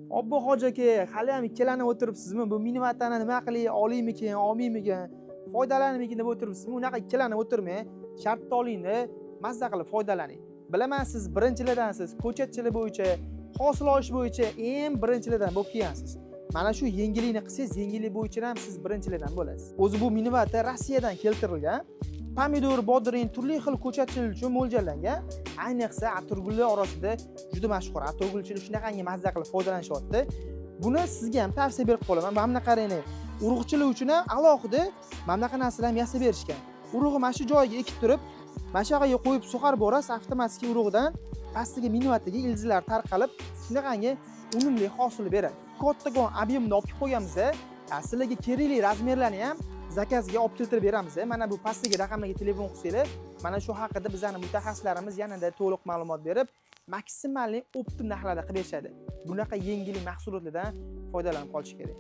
Obbo, hoji aka, hali ham ikkilanib o'tiribsizmi? Bu minivatani nima qilay, olaymikin, olmaymikin, foydalanaymikin deb o'tiribsizmi? Unaqa ikkilanib o'tirmang, shartta olingda, mazza qilib foydalaning. Bilaman, siz birinchilardansiz, ko'chatchilik bo'yicha, hosil olish bo'yicha eng birinchilardan bo'lib kelgansiz. Mana shu yengillikni qilsangiz, yengillik bo'yicha ham siz birinchilardan bo'lasiz. O'zi bu minivata Rossiyadan keltirilgan, pomidor, bodring, turli xil ko'chatchilik uchun mo'ljallangan. Ayniqsa atirgullar orasida juda mashhur. Atirgulchilik shunaqangi mazza qilib foydalanishyapti. Buni sizga ham tavsiya berib qolaman. Mana bunaqa, qarang, urug'chilik uchun ham alohida mana bunaqa narsalar ham yasab berishgan. Urug'i mana shu joyiga ekib turib, mana shu yoqqa qo'yib sug'arib borasiz, avtomatik urug'idan pastdagi minivataga ildizlar tarqalib, shunaqangi unumli hosil beradi. Kattakon объем da olib kelib qo'yganmiz. Sizlarga kerakli размер larni ham заказ ga olib keltirib beramiz. Mana bu pastdagi raqamlarga telefon qilsanglar, mana shu haqida bizani mutaxassislarimiz yanada to'liq ma'lumot berib, максимальный оптом narxlarda qilib berishadi. Bunaqa yengillik mahsulotlardan foydalanib qolish kerak.